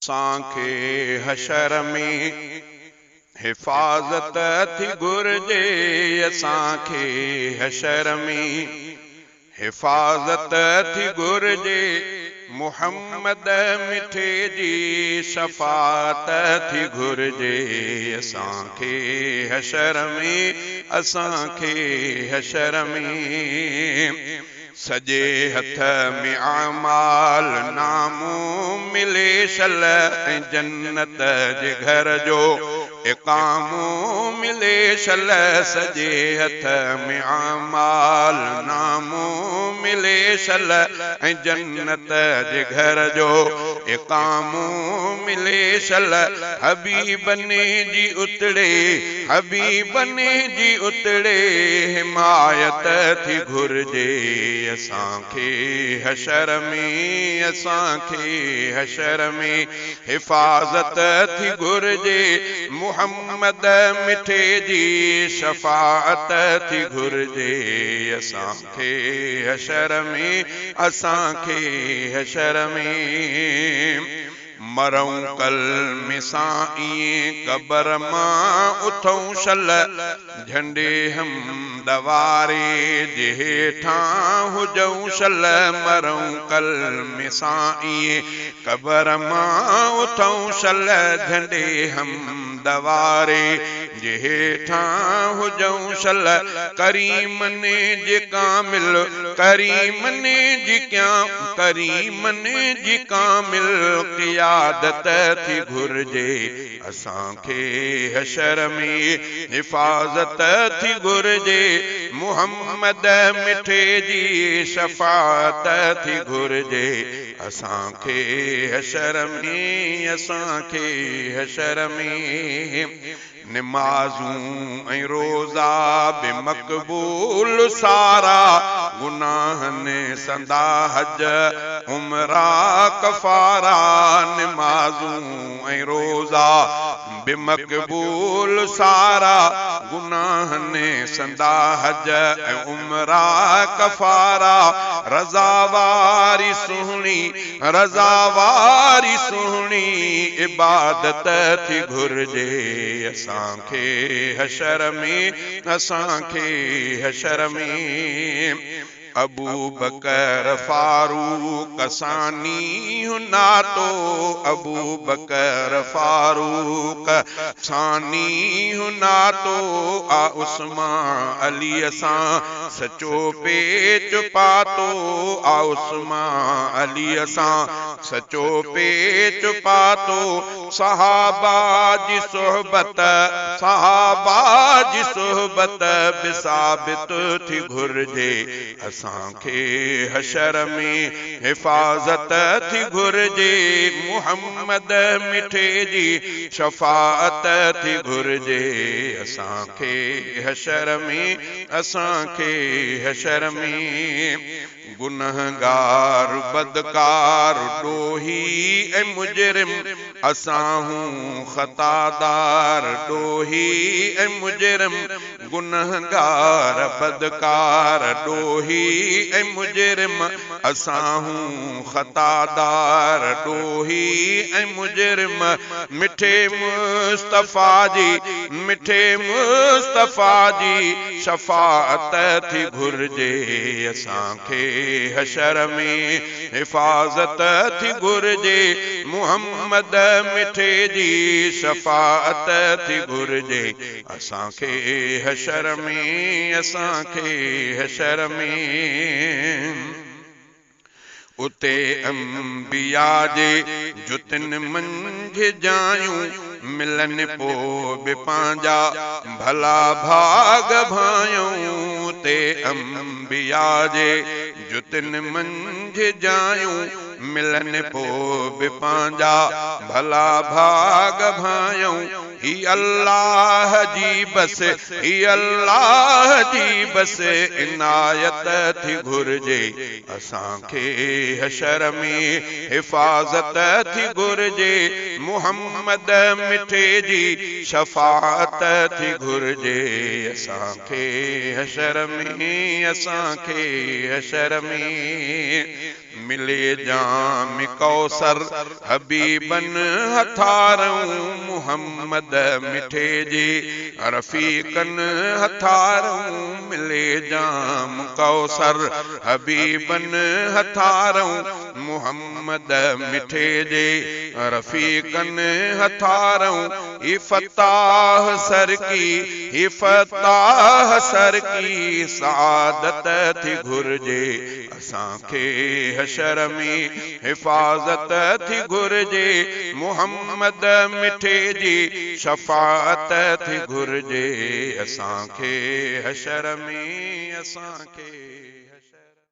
اسان کي حشر ۾ حفاظت ٿي گهرجي، اسان کي حشر ۾ حفاظت ٿي گهرجي، محمد مٺي جي شفاعت ٿي گهرجي، اسان کي حشر ۾، اسان کي حشر ۾. سڄي هٿ ۾ اعمال نامو ملي شل، ۽ جنت جي گهر جو اقامو ملي شل. سڄي هٿ ۾ اعمال نامو ملي شل، ۽ جنت جي گهر جو اقامو ملي شل. حبيبن جي اتڙي، حبيبن جي اتڙي حمايت ٿي گهرجي، اسان کي حشر ۾، اسان کي حشر ۾ حفاظت ٿي گهرجي، محمد مٺي جي شفاعت ٿي گهرجي، اسان کي حشر ۾، اسان کي حشر ۾. مرون ڪلمي سان ائين قبر مان اٿئون شل، جهنڊي حمد واري جي هيٺان هجئون شل. مرون ڪلمي سان ائين قبر مان اٿئون شل، جهنڊي حمد واري جي هيٺان هجئون شل. ڪريمن جي ڪامل، ڪريمن جي ڪريمن جي ڪامل قيادت ٿي گهرجي، اسان کي حشر ۾ حفاظت ٿي گهرجي، محمد مٺي جي شفاعت ٿي گهرجي، اسان کي حشر ۾، اسان کي حشر ۾. نمازون ۽ روزا به مقبول سارا، گناهن سندا حج عمرا ڪفارا. نمازون ۽ روزا به مقبول سارا، گناهن سندا حج ۽ عمرا ڪفارا. رضا واري سهڻي، رضا واري سهڻي عبادت ٿي گهرجي، اسان کي حشر ۾، اسان کي حشر ۾. ابو بڪر فاروق ثاني ناتو، ابو بڪر فاروق ثاني ناتو، آ عثمان علي سان سچو پيچ پاتو، آ عثمان علي سان سچو پيچ پاتو. صحابه جي صحبت، صحابه جي صحبت به ثابت ٿي گهرجي، اسان کي حشر ۾ حفاظت ٿي گهرجي، محمد مٺي جي شفاعت ٿي گهرجي، اسان کي حشر ۾، اسان کي حشر ۾. گنهگار، بدڪار، ڏوهي ۽ مجرم اسان هون، خطادار، ڏوهي ۽ مجرم. گنهگار، بدڪار، ڏوهي ۽ مجرم اسان هون، خطادار، ڏوهي ۽ مجرم. مٺي مصطفيٰ جي، مٺي مصطفيٰ جي شفاعت ٿي گهرجي، اسان کي حشر ۾ حفاظت ٿي گهرجي، محمد مٺي جي شفاعت ٿي گهرجي، اسان کي حشر ۾، اسان کي حشر ۾. اتي انبيا جي جتن منجهه جايون ملن، پوءِ به پنهنجا ڀلا ڀاڳ ڀايون. اتي انبيا جي جتن منجهه جايون ملن، پوءِ به پنهنجا ڀلا ڀاڳ ڀايون. هي الله جي بس، هي الله جي بس عنايت ٿي گهرجي. اسان کي حشر ۾ حفاظت ٿي گهرجي، محمد مٺي جي شفاعت ٿي گهرجي. اسان کي حشر ۾، اسان کي حشر ۾ ملي جام ڪوثر حبيبن هٿارئون، محمد مٺي جي رفيقن هٿارئون. ملي جام ڪوثر حبيبن هٿارئون، محمد مٺي جي رفيقن هٿارئون. هي فتاح سرڪي، هي فتاح سرڪي سعادت ٿي گهرجي. اسان کي حشر ۾ حفاظت ٿي گهرجي، محمد مٺي جي شفاعت ٿي گهرجي. اسان کي حشر ۾، اسان کي